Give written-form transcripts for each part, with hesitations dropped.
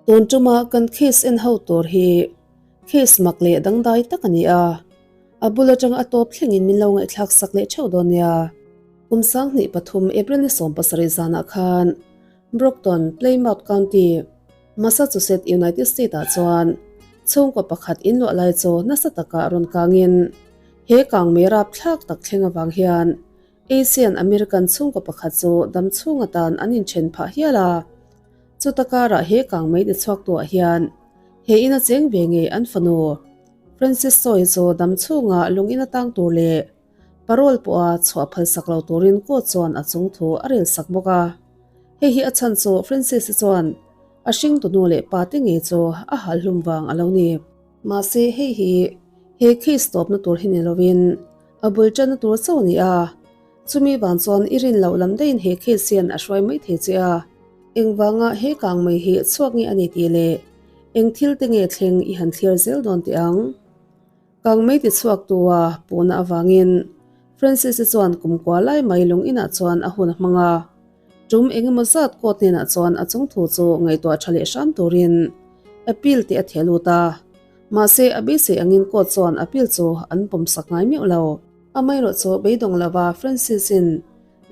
Tun tuma kan case en ho tur hi case mak leh dangdai tak a ni a, a bul atanga a tawp thlengin min lo ngaihthlak sak leh theuh dawn nia. Kum 2003 April ni 17 zanah khan Brockton, Plymouth County, Massachusetts, United States-ah chuan chhungkaw pakhat inluah lai chu nasa taka rawn kangin he kangmei rapthlak tak thleng avang hian Asian American chhungkaw pakhat chu dam chhung atan an inthen phah hial a. Chuta karah he kangmei ni chhuak tuah hian he ina cheng ve ngei an fanu Francis Choi chu dam chhunga lung in atang tur leh parole pawha chhuah phalsak lo turin court chuan a chung thu a rel sak bawk a. Hei hi a chhan chu Francis-i chuan a hringtu nu leh pa te ngei chu a halhlum vang a lo ni. Mahse hei hi he case tawpna tur hi ni lovin a bul tanna tur chauh a ni a, chumi vang chuan i rin loh lam daihin he case hian a hruai mai thei che a, engvanga he kang mai hi chhuak nge a ni tih leh eng thil te nge thleng i han thlir zel dawn teh ang. Kang mai ti chhuak tu a puhna avangin Francis-i chuan kumkua lai mai lung inah chuan a hun a hmang a, tum engemaw zat court hnenah chuan a chungthu chu ngaihtuah tha leh hram turin appeal tih a theh lut a. Mahse, a beisei angin court chuan appeal chu an pawmsak ngai meuh lo. Amaherawh chu beidawng lova Francis-in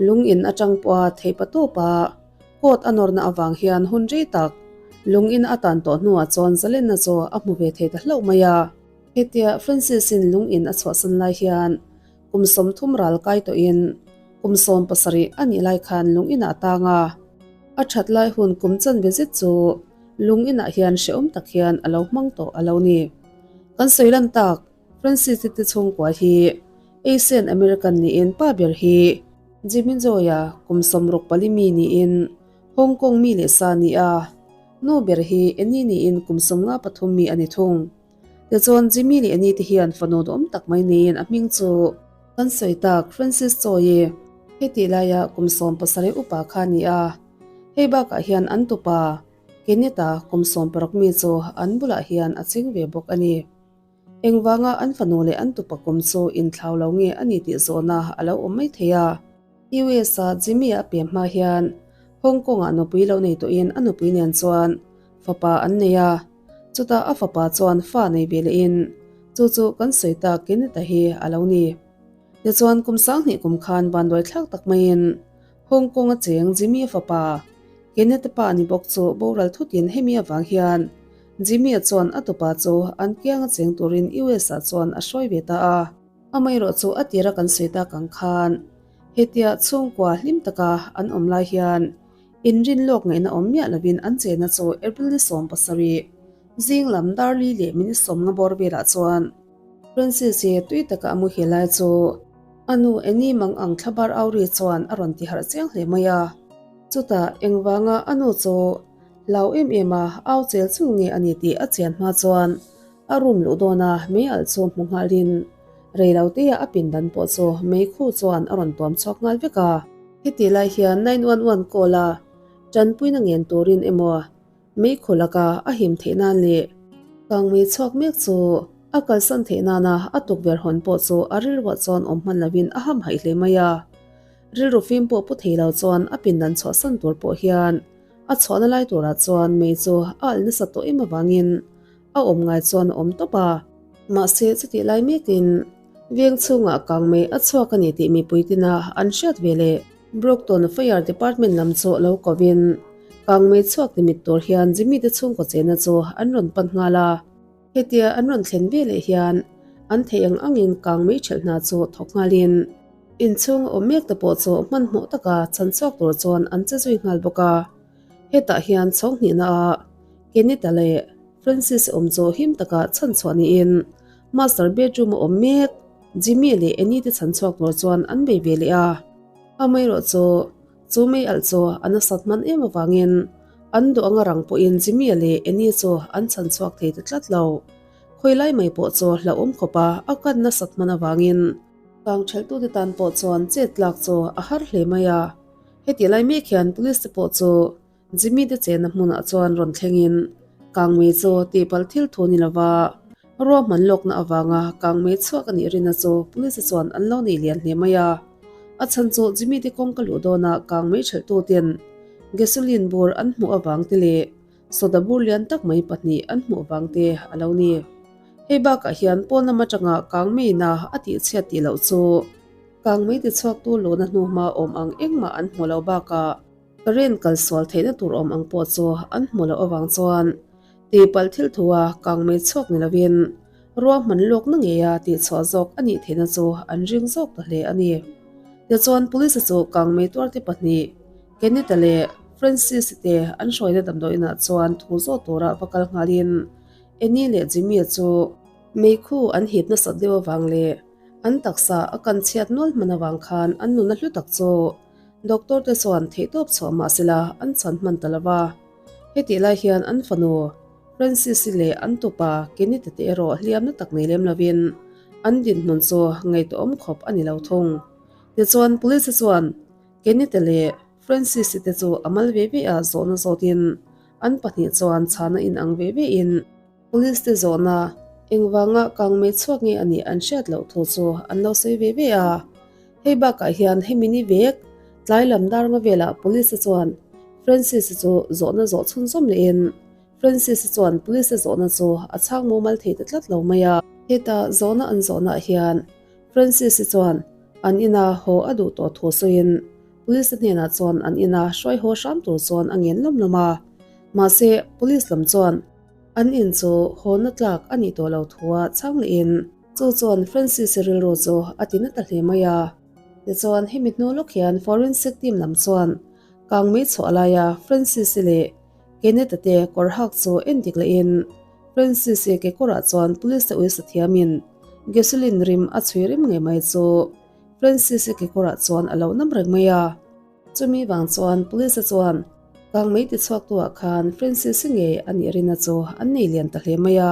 lung in atang pawha theih pa tawpa court a nawrna avang hian hun rei tak lung in a tan tawh hnuah chuan zalenna chu a hmu ve thei ta hlauh mai a. Hetia Francis-in lung in a chhuahsan lai hian kum 30 ral kai tawhin kum 17 a nih lai khan lung inah a tang a. A that lai hun kum chanve zet chu lung inah hian hrehawm tak hian a lo hmang tawh a lo ni. Kan sawi lan tak, Francis-i te chhungkua hi Asian American niin pa ber hi Jimmy Joy-a kum 64 mi niin Hong Kong mi leh sa a ni a, nu ber hi Annie niin kum 53 mi a ni thung. Tichuan Jimmy leh Annie te hian fanu duhawm tak mai niin a hming chu kan sawi tak Francis Choi-i hetih laia kum 17 upa kha a ni a. Hei bakah hian an tupa Kenneth-a kum 16 mi chu an bulah hian a cheng ve bawk a ni. Engvanga an fanu leh an tupa kum chu inthlau lo nge a ni tih zawhna a lo awm mai thei a. US-a Jimmy-a a pian hma hian Hong Kong-ah nupui lo nei tawhin a nupui nen chuan fapa an nei a. Chutah a fapa chuan fa nei ve lehin chu chu kan sawi tak Kenneth-a hi a lo ni. Tichuan kum 2000 kum khan vanduai thlak tak maiin Hong Kong-a cheng Jimmy-a fapa Kenneth-a pa ni bawk chu boral thutin hemi avang hian Jimmy-a chuan a tupa chu an kianga cheng turin US-ah chuan a hruai ve ta a. Amaherawh chu a tira kan sawi tak ang khan hetia chhungkua hlim taka an awm lai hian inrin lawk ngaihna awm miah lovin an chenna chu April ni 17 zing lam dar li leh minute 50 bawr velah chuan Francis-i tui taka a muhil lai chu a nu Annie mang ang thlabar auri chuan a rawn ti harh chiang hle mai a. Chutah engvanga a nu chu hlau em em a au chel chul nge a ni tih a chian hma chuan a room luh dawn a mei alh chu hmu nghalin reilotea a pindan pawh chu mei khu chuan a rawn tuam chhuak nghal vek a. Heti lai hian 911 call a tanpuina ngen turin emaw mei khu laka a him theih nan leh kang mei chhuak mek chu a kalsan theih nana a tukverh hawn pawh chu a rilruah chuan awm hman lovin a ham haih hle mai a. Rilru fim pawh pu thei lo chuan a pindan chhuahsan tur pawh hian a chhuahna lai turah chuan mei chu a alh nasa tawh em avangin a awm ngai chuan a awm tawp a. Mahse chutih lai mekin veng chhungah kang mei a chhuak a ni tih mipui tina an hriat ve leh Brockton Fire Department lam chu lo kovin kang mei chhuak ni mit tur hian Jimmy te chhungkaw chena chu an rawn pan nghal a. Hetia an rawn thlen ve leh hian an theih ang angin kang mei thelh hna chu thawk nghalin inchhung a awm mek te pawh chu hmanhmawh taka chhan chhuak tur chuan an che zui nghal bawk a. Hetah hian chhawng hnihna ah Kenneth-a leh Francis awm chu him taka chhan chhuah niin master bedroom a awm mek Jimmy leh Annie te chhan chhuak tur chuan an bei ve leh a. Amaherawh chu chu mei alh chu a nasat hman em avangin an duh anga rang pawhin Jimmy leh Annie chu an chhan chhuak thei ta tlat lo. Khawi lai mai pawh chu hlauhawm khawp a, a kan nasat hman avangin kang thelhtute tan pawh chuan chet tlak chu a har hle mai a. Heti lai mek hian police te pawh chu Jimmy te chenna hmunah chuan rawn thlengin kangmei chu tihpalh thil thu ni lova ruahman lawkna avanga kangmei chhuak a nih rinna chu police te chuan an lo nei lian hle mai a. A chhan chu Jimmy te kawngka luh dawnah kangmei thelhtu ten gasoline bur an hmuh avang te leh. Soda bur lian tak mai pahnih an hmuh vang te a lo ni. Hei bakah hian pawn lam atanga kang meina a tihchhiat tih loh chu kang mei tichhuaktu luhna hnuhma awm ang engmah an hmu lo bakah current kal sual theihna tur awm ang pawh chu an hmu loh avang chuan tihpalh thil thua kang mei chhuak ni lovin ruahman lawkna ngeia tihchhuah zawk a nih theihna chu an ring zawk ta hle a ni. Tichuan Police chu kang mei tuarte pahnih Kenneth-a leh Francis-i te an hruaina damdawiinah chuan thu zawh tura va kal nghalin Annie leh Jimmy-a chu meikhu an hip nasat deuh avang leh an taksa a kan chhiat nual hman avang khan an nuna hlu tak chu doctor te chuan theihtawp chhuah mah sela an chhan hman ta lo va. Hetih lai hian an fanu Francis-i leh an tupa Kenneth-a te erawh hliamna tak nei lem lovin an dinhmun chu ngaihtuahawm khawp a ni lo thung. Tichuan Police-a chuan Kenneth-a leh Francis-i te chu a mal ve ve a zawhna zawtin an pahnih chuan chhana inang ve ve in Police te zawhna engvanga kangmei chhuak nge a nih an hriat loh thu chu an lo sawi ve ve a. Hei bakah hian hemi ni vek tlai lam dar nga velah Police-a chuan Francis-i chu zawhna zawh chhunzawm lehin Francis-i chuan Police-a zawhna chu a chhang mumal thei ta tlat lo mai a. Heta zawhna an zawhnaah hian Francis-i chuan an ina haw a duh tawh thu sawiin Police-a hnenah chuan an ina hruai haw hram tur chuan a ngen lawm lawm a. Mahse, Police lam chuan an in chu hawna tlak a nih tawh lo thua chhang lehin chu chuan Francis-i rilru chu a ti na ta hle mai a. Tichuan, hemi hnu lawk hian Forensic team lam chuan kangmei chhuah laia Francis-i leh Kenneth-a te kawr hak chu en dik lehin Francis-i kekawrah chuan police te uisa thiamin gasoline rim a chhui rim ngei mai chu Francis-i kekawrah chuan a lo nam reng mai a. Chumi vang chuan police-a chuan kangmei tichhuaktuah khan Francis-i ngei a nih rina chu an nei lian ta hle mai a.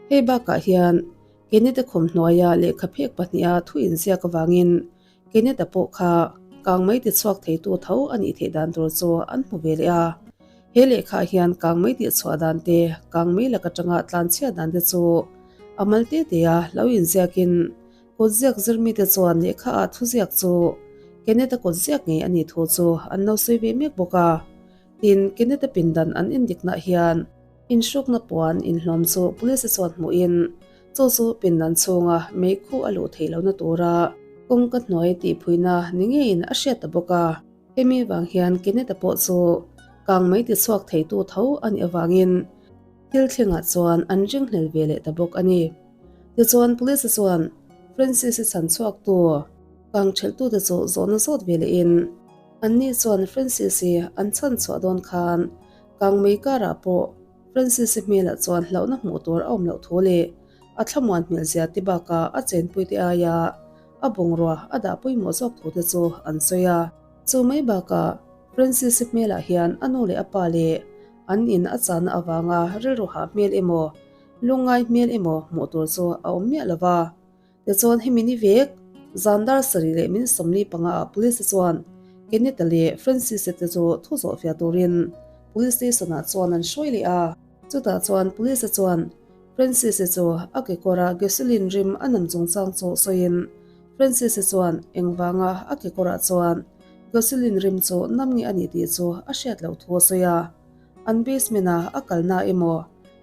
Hei bakah hian Kenneth-a khum hnuaia lehkha phek pahniha thu inziak avangin Kenneth-a pawh kha kangmei tichhuak theitu tho a nih theih dan tur chu an hmu ve leh a. He lehkhaah hian kangmei tihchhuah dan te, kangmei lak atanga tlanchhiat dan te chu a mal te te a lo inziakin kutziak zirmite chuan lehkhaah thuziak chu Kenneth-a kutziak ngei a nih thu chu an lo sawi ve mek bawk a. Tin, Kenneth-a pindan an indiknaah hian inhrukna puan inhlawm chu police-a chuan hmuhin Chu chu pindan chhunga meikhu a luh theih lohna tura kawngka hnuai tihphuina ni ngeiin a hriat ta bawk a. Hemi vang hian Kenneth-a pawh chu kangmei tichhuak theitu tho a nih avangin thil thlengah chuan an ringhlel ve leh ta bawk a ni. Tichuan Police-a chuan Francis-i chhan chhuaktu kang thelhtute chu zawhna zawt ve lehin anni chuan Francis-i an chhan chhuah dawn khan kangmei karah pawh Francis-i hmelah chuan hlauhna hmuh tur a awm loh thu leh a thlamuan hmel zia te bakah a chenpui te aia a bungrua a dah pawimawh zawk thu te chu an sawi a. Chu mai bakah Francis-i hmelah hian a nu leh a pa leh an in a chahna avanga rilru hah hmel emaw lungngai hmel emaw hmuh tur chu a awm miah lo va. Tichuan hemi ni vek, zan dar sarih leh min 45 ah Police chuan Kenneth-a leh Francis-a te chu thu zawh fiah turin Police Station ah chuan an hruai leh a. Chutah chuan Police chuan Francis-a chu a kekawra gasoline rim a nam chungchang chu sawiin Francis-a chuan engvanga a kekawrah chuan gasoline rim chu nam nge a nih tih chu a hriat loh thu a sawi a. An basement a a kalna emaw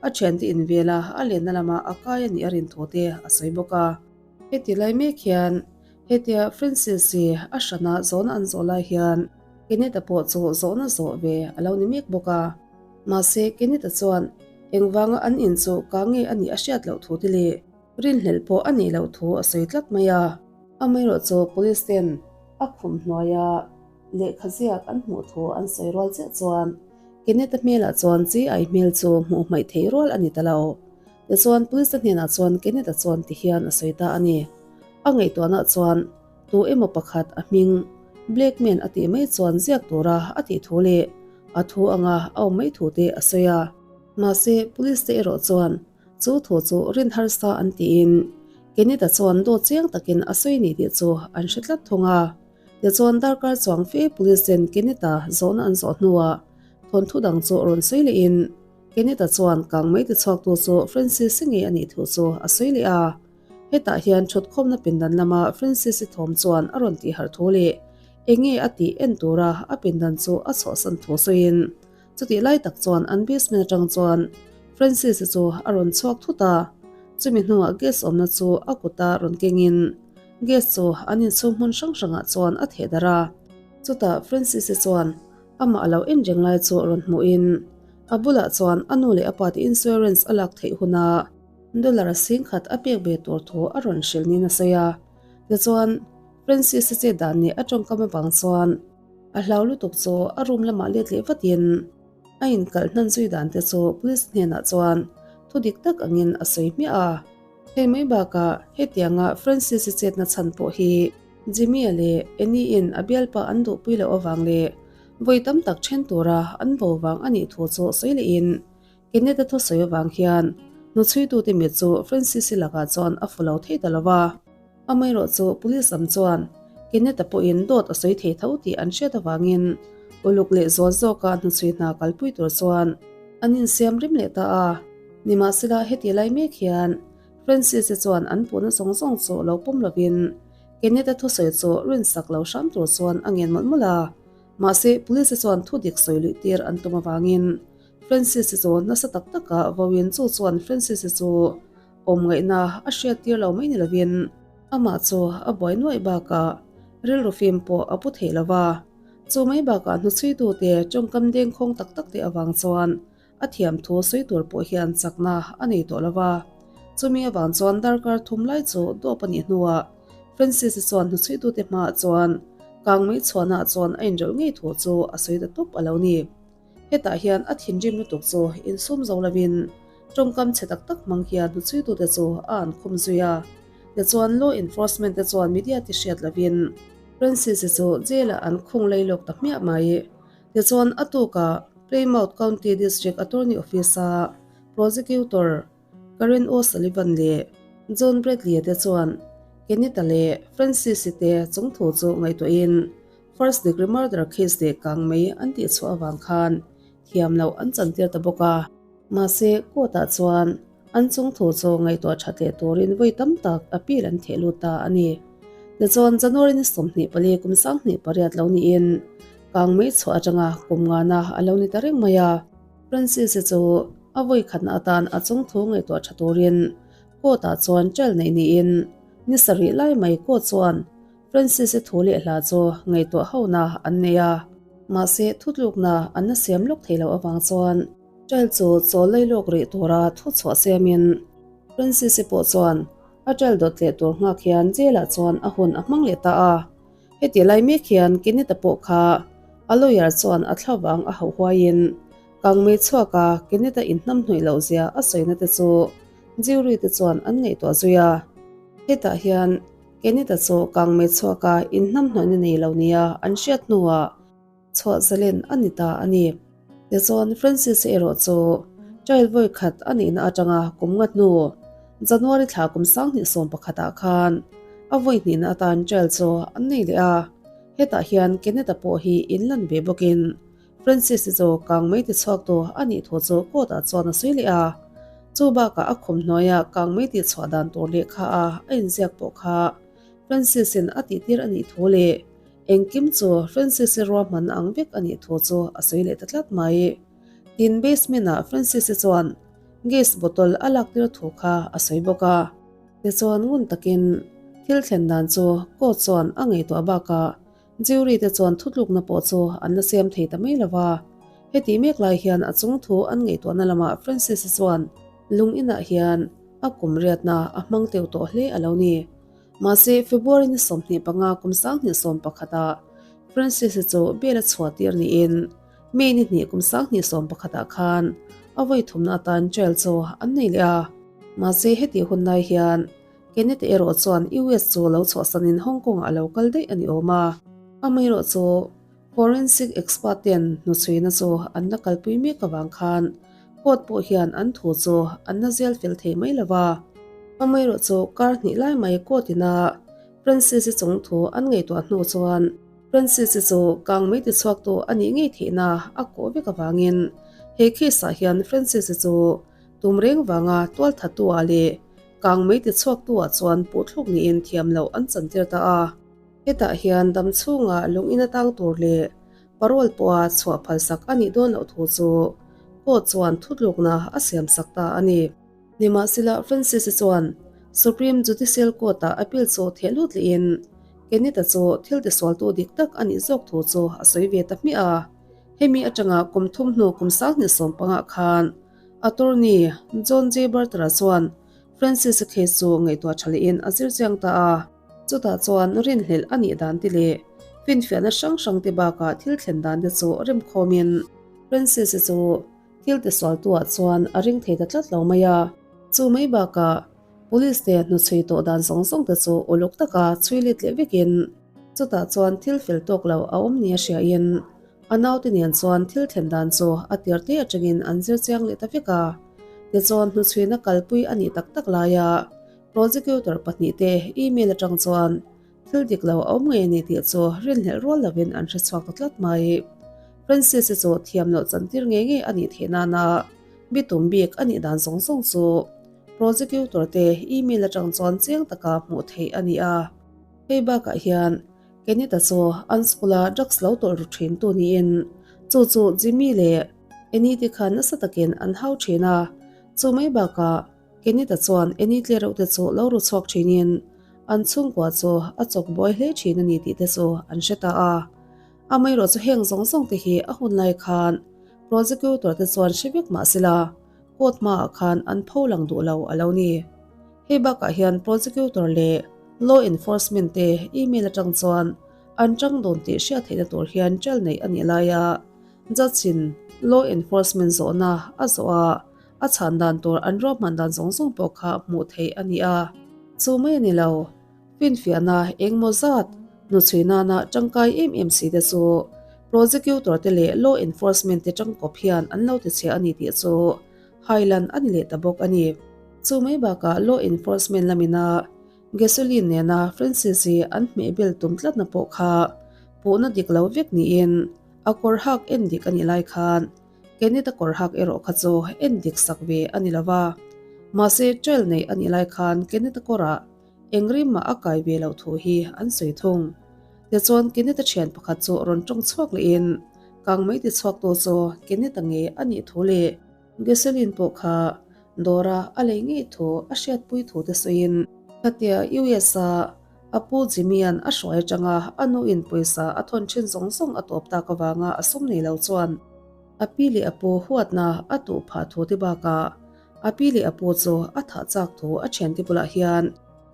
a thiante invela a lenna lama a kai a nih a rin thu te a sawi bawk a. Heti lai mek hian hetia Francis-i a hrana zawhna an zawh lai hian Kenneth-a pawh chu zawhna zawh ve a lo ni mek bawk a. Mahse Kenneth-a chuan engvanga an in chu ka nge a nih a hriat loh thu te leh rinhlelh pawh a nih loh thu a sawi tlat mai a. Amaherawhchu chu police ten a khum hnuaia Lehkha ziak an hmuh thu an sawi rual chiah chuan Kenneth-a hmelah chuan chi ai hmel chu hmuh hmaih theih rual a ni ta lo. Tichuan Police-a hnenah chuan Kenneth-a chuan ti hian a sawi ta a ni. A ngaihtuahna chuan tu emaw pakhat a hming Blackman a tih mai chuan ziak tura a tih thu leh a thu anga a awm mai thu te a sawi a. Mahse Police te erawh chuan Chu thu chu rin harsa an tiin Kenneth-a chuan dawt chiang takin a sawi ni tih chu an hre tlat thung a. Tichuan darkar chuang fe police ten Kenneth-a zawhna an zawh hnuah thawnthu dang chu rawn sawi lehin Kenneth-a chuan kangmei tichhuaktu chu Francis-i ngei a nih thu chu a sawi leh a. Hetah hian thutkhawmna pindan lama Francis-i thawm chuan a rawn tihharh thu leh eng nge a tih en tura a pindan chu a chhuahsan thu sawiin. Chutih lai tak chuan an basement atang chuan Francis-a chu a rawn chhuak thut a, chumi hnuah gas awmna chu a kuta rawn kengin gas chu an inchhung hmun hrang hrangah chuan a theh darh a. Chutah Francis-a chuan amah a lo en reng lai chu rawn hmuhin a bulah chuan a nu leh a pa te insurance a lak theih huna dollar 10,000 a pek ve tur thu a rawn hrilh niin a sawi a. Tichuan, Francis-a chet dan nih a tawngkam avang chuan a hlau lutuk chu a room lamah let leh vatin a inkalh hnan zui dan te chu police hnenah chuan thu dik tak angin a sawi hmiah a. Hei mai bakah hetianga Francis-a chetna chhan pawh hi Jimmy-a leh Annie-in a bialpa an duhpui loh avang leh vawi tam tak then tura an bo vang a nih thu chu sawi lehin Kenneth-a thusawi avang hian hnuchhuitute mit chu Francis-i lakah chuan a fu lo thei ta lo va. Amaherawhchu police lam chuan Kenneth-a pawhin dawt a sawi thei tho tih an hriat avangin uluk leh zual zawka hnuchhui hna kalpui tur chuan an insiam rem leh ta a. Nimahsela heti lai mek hian Francis-i chuan an puhna zawng zawng chu lo pawm lovin Kenneth-a thusawi chu rinsak lo hram tur chuan a ngen mawlh mawlh a. Mahse police-i chuan thu dik sawi luih tir an tum avangin Francis-i chu nasa tak taka vawiin chu chuan Francis-i chu awm ngaihna a hriat tir lo mai ni lovin amah chu a buai nuaih bakah rilru fim pawh a pu thei lo va. Chu mai bakah hnuchhuitute tawngkam dengkhawng tak tak te avang chuan a thiam thu sawi tur pawh hian chakna a nei tawh lo va. Chumi avang chuan darkar thum lai chu dawp a nih hnuah Francis-i chuan hnuchhuitute hmaah chuan kangmei chhuanah chuan a inrelh ngei thu chu a sawi ta tawp a lo ni. Hetah hian a thinrim lutuk chu insum zo lovin tawngkam chhe tak tak hmang hian hnuchhuitute chu a an khum zui a. Tichuan law enforcement te chuan media ti hriat lovin Francis-i chu jail-ah an khung lei lawk ta hmiah mai. Tichuan a tukah Plymouth County District Attorney Office-a prosecutor Karen O'Sullivan leh John Bradley-a te chuan Kenita leh Francis-i te chungthu chu ngaihtuahin First degree murder case leh kang mai an tih chhuah avang khan thiam loh an chantir ta bawk a. Mahse, court ah chuan an chung thu chu ngaihtuah that leh turin vawi tam tak appeal an theh lut ta a ni. Tichuan, January ni 24 kum 28 lo niin kang mai chhuah atanga kum ngana a lo ni ta reng mai a. Francis-i chu a vawi khatna atan a chung thu ngaihtuah tha turin court ah chuan trial neih niin ni sarih lai mai court chuan Francis-i thu leh hla chu ngaihtuah hona an nei a, mahse thutlukna an la siam lawk thei loh avang chuan trial chu chawl lei lawk rih tura thu chhuah siamin Francis-i pawh chuan a trial dawt leh tur nghak hian jail-ah chuan a hun a hmang leh ta a. Heti lai mek hian Kenneth-a pawh kha a lawyer chuan a thlavang a hauh huaiin kangmei chhuaka Kenneth-a inhnamhnawih loh zia a sawina te chu jury te chuan an ngaihtuah zui a. Hetah hian Kenita chu kangmei chhuaka inhnamhnawihna nei lo nia an hriat hnuah chhuah zalen a ni ta a ni. Tichuan, Francis-a erawh chu trial vawi khat a nihna atanga kum nga hnu, January thla kum 2011 ah khan a vawi hnihna atan trial chu an nei leh a. Hetah hian Kenita pawh hi inlan ve bawkin Francis-i chu kangmei tichhuaktu a nih thu chu court-ah chuan a sawi leh a. Chu bakah a khum hnuaia kangmei tihchhuah dan tur lehkha a a inziak pawh kha Francis-in a tihtir a nih thu leh engkim chu Francis-i ruahmanna ang vek a nih thu chu a sawi leh ta tlat mai. Tin, basement-ah Francis-i chuan gas bottle a laktir thu kha a sawi bawk a. Tichuan ngun takin thil thlen dan chu court chuan a ngaihtuah bakah Jury te chuan thutlukna pawh chu an la siam thei ta mai lo va. Heti mek lai hian a chung thu an ngaihtuahna lamah Francis-i chuan lung inah hian a kum riatna a hmang teuh tawh hle a lo ni. Mahse, February ni 25 kum 2011 ah Francis-i chu bail a chhuah tir niin May ni hnih kum 2011 ah khan a vawi thumna atan trial chu an nei leh a. Mahse, heti hun lai hian Kenneth erawh chuan US chu lo chhuahsanin Hong Kong-ah a lo kal daih a ni awm a. Amaherawh chu forensic expert ten hnuchhuina chu an la kalpui mek avang khan court pawh hian an thu chu an la zial fel thei mai lo va. Amaherawh chu kar hnih lai mai court ina Francis-i chung thu an ngaihtuah hnu chuan Francis-i chu kang mai tichhuaktu a nih ngei theihna a kawh vek avangin he case-ah hian Francis-i chu tum reng vanga tualthattu-ah leh Kang mei ti chhuaktu-ah chuan puhthluk niin thiam loh an chantir ta a. Hetah hian dam chhunga lung in atang tur leh Parole pawha chhuah phalsak a nih dawn loh thu chu court chuan thutlukna a siamsak ta a ni. Nimahsela, Francis-i chuan Supreme Judicial Court-ah appeal chu theh lut lehin Kenneth-a chu thil tisualtu dik tak a nih zawk thu chu a sawi ve ta hmiah a. Hemi atanga kum thum hnu kum sanghnih sawm pangah khan attorney John J. Barter-a chuan Francis-a case chu ngaihtuah tha lehin a zir chiang ta a. Chutah chuan rinhlelh a nih dan te leh finfiahna hrang hrang te bakah thil thlen dan te chu remkhawmin Francis-i chu thil tisualtuah chuan a ring thei ta tlat lo mai a. Chu mai bakah Police te hnuchhui tawh dan zawng zawng te chu uluk taka chhui let leh vekin chutah chuan thil fel tawk lo a awm nia hriain a naute nen chuan thil thlen dan chu a tir te atangin an zir chiang leh ta vek a. Tichuan hnuchhuina kalpui a nih tak tak laia Prosecutor pahnihte email atang chuan thil dik lo a awm ngei a ni tih chu rinhlelh rual lovin an hre chhuak ta tlat mai. Francis-i chu thiam loh chantir ngei ngei a nih theih nana bitum bik a nih dan zawng zawng chu prosecutor te email atang chuan chiang taka hmuh theih a ni a. Hei bakah hian Kenita chu an school-a drugs lo tawlh ru thin tu niin chu chu Jimmy leh Annie te khan nasa takin an hau thin a. Chu mai bakah Kenita chuan Annie tle reuh te chu lo ru chhuak thinin an chhungkua chu a chawk buai hle thin a ni tih te chu an hre ta a. Amaherawhchu heng zawng zawng te hi a hun lai khan prosecutor te chuan hre vek mah sela court hmaah khan an pho lang duh lo a lo ni. Hei bakah hian prosecutor leh law enforcement te email atang chuan an tang dawn tih hriat theihna tur hian trial neih a nih laia judge in law enforcement zawhna a zawh a, A chhan dan tur an ruahman dan zawng zawng pawh kha hmuh theih a ni a. Chu mai a ni lo. Finfiahna engmaw zat hnuchhui nana tangkai em em si te chu prosecutor te leh law enforcement te tangkawp hian an lo tichhia a ni tih chu hailan a ni leh ta bawk a ni. Chu mai bakah law enforcement lamina gasoline nena Francis-i an hmehbel tum tlatna pawh kha puhna dik lo vek niin a kawr hak en dik a nih lai khan Kenneth-a kawr hak erawh kha chu en dik sak ve a ni lo va. Mahse, trail neih a nih lai khan Kenneth-a kawrah eng rim mah a kai ve loh thu hi an sawi thung. Tichuan, Kenneth-a thian pakhat chu rawn tawng chhuak lehin kang mai ti chhuaktu chu Kenneth-a nge a nih thu leh gasoline pawh kha dawra a lei ngei thu a hriatpui thu te sawiin khatia US-a A pu Jimmy-a'n a hruai atanga a nuin pawisa a thawn thin zawng zawng a tawp tak avanga a sum nei lo chuan a pi leh a pu huatna a tuh phah thu te bakah a pi leh a pu chu a thah chak thu a thiante bulah hian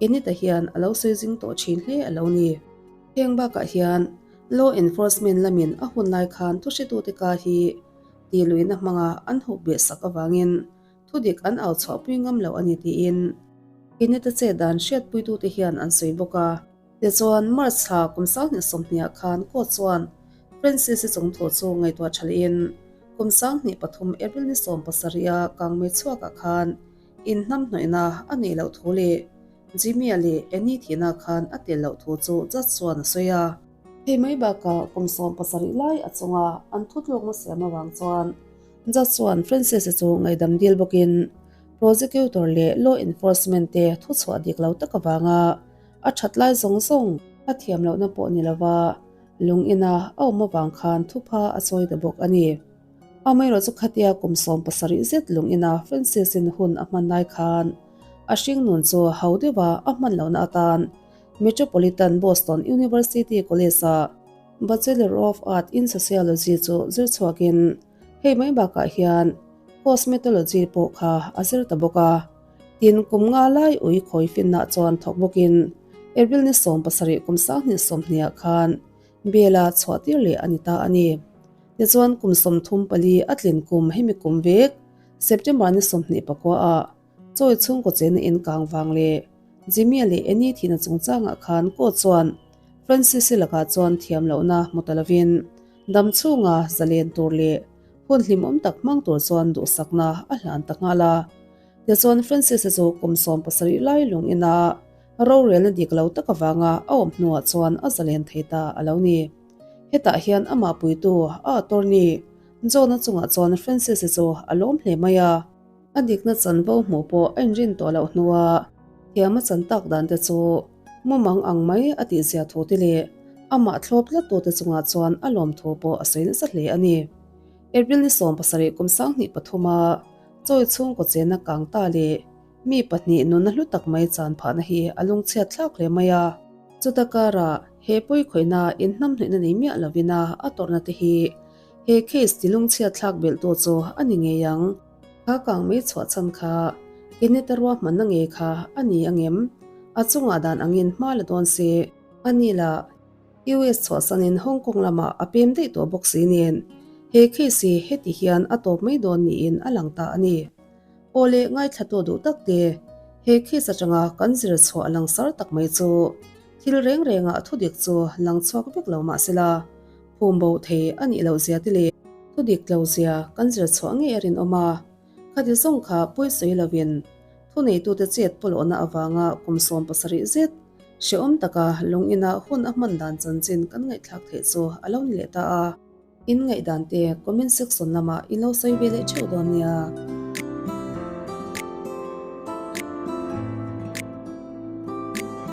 Enita hian a lo sawi zing tawh thin hle a lo ni. Heng bakah hian Law Enforcement lamin a hun lai khan thuhretute ka hi tihluihna hmanga an hup beh sak avangin Thudik an au chhuahpui ngam lo a ni tiin Kenneth-a chet dan hriatpuitute hian an sawi bawk a. Tichuan, March thla kum sanghnih sawmhniah khan court chuan Francis-i chungthu chu ngaihtuah tha lehin kum 2003 April ni 17 a kangmei chhuakah khan inhnamhnawihna a neih loh thu leh Jimmy-a leh Annie thihna khan a tel loh thu chu judge chuan a sawi a. Hei mai bakah kum 17 lai a chunga an thutlukna siam avang chuan Judge chuan Francis-a chu ngaihdam dil bawkin prosecutor leh law enforcement te thuchhuah dik lo tak avanga a that lai zawng zawng a thiam lohna pawh ni lova lung ina a awm avang khan thupha a chawi ta bawk a ni. Amaherawhchu khatia kum 70 zet lung ina Francis-in hun a hman lai khan a hringnun chu ho deuha a hman lohna atan Metropolitan Boston University College-a Bachelor of Art in Sociology chu zir chhuakin Hei mai bakah hian Cosmetology pawh kha a zir ta bawk a. Tin, kum nga lai ui khawi finna chuan thawk bawkin April ni 17 kum 2020 ah khan Bela chhuah tir leh a ni ta a ni. Tichuan kum 34 a tlin kum hemi kum vek September ni 24 ah Chawi chhungkaw chena inkang vang leh Jimmy-a leh Annie thihna chungchangah khan court chuan Francis-i lakah chuan thiam lohna hmu ta lovin dam chhunga zalen tur leh hun hlimawm tak hmang tur chuan duhsakna a hlan ta nghal a. Tichuan Francis-a chu kum 70 lai lung ina rorelna dik lo tak avanga a awm hnuah chuan a zalen thei ta a lo ni. Hetah hian amah puitu a attorney John-a chungah chuan Francis-a chu a lawm hle mai a. A dikna chanvo hmuh pawh a inrin tawh loh hnua thiam a chan tak dan te chu mumang ang mai a tihzia thu te leh Amah thlawp tlattute chungah chuan a lawmthu pawh a sawi nasa hle a ni. April ni 70 kum 2003 a chawi chhungkaw chenna kang ta leh mi pahnih nunna hlu tak mai chan phahna hi a lungchhiat thlak hle mai a. Chuta karah he pawikhawihna inhnamhnawihna nei miah lovina a tawrhna te hi he case ti lungchhiat thlak belhtu chu a ni ngei ang. Kha kang mai chhuah chhan kha Kenneth-a ruahmanna ngei kha a ni angem? A chungah dan angin hma la dawn se. A ni la, US chhuahsanin Hong Kong lamah a pem daih tawh bawk si nen, he case hi heti hian a tawp mai dawn niin a lang ta a ni. Aw le ngaithla tawh duh tak te, he case atanga kan zir chhuah langsar tak mai chu thil reng rengah thudik chu lang chhuak vek lo mah sela, phum bo thei a nih loh zia te leh thudik tlo zia kan zir chhuah ngei a rinawm a. Khati zawng kha pawisawi lovin thuneitute chet pawlawhna avanga kum 70 zet hrehawm taka lung ina hun a hman dan chanchin kan ngaihthlak theih chu a lo ni leh ta a. In ngaihdan te comment section lamah i lo sawi ve leh theuh dawn nia.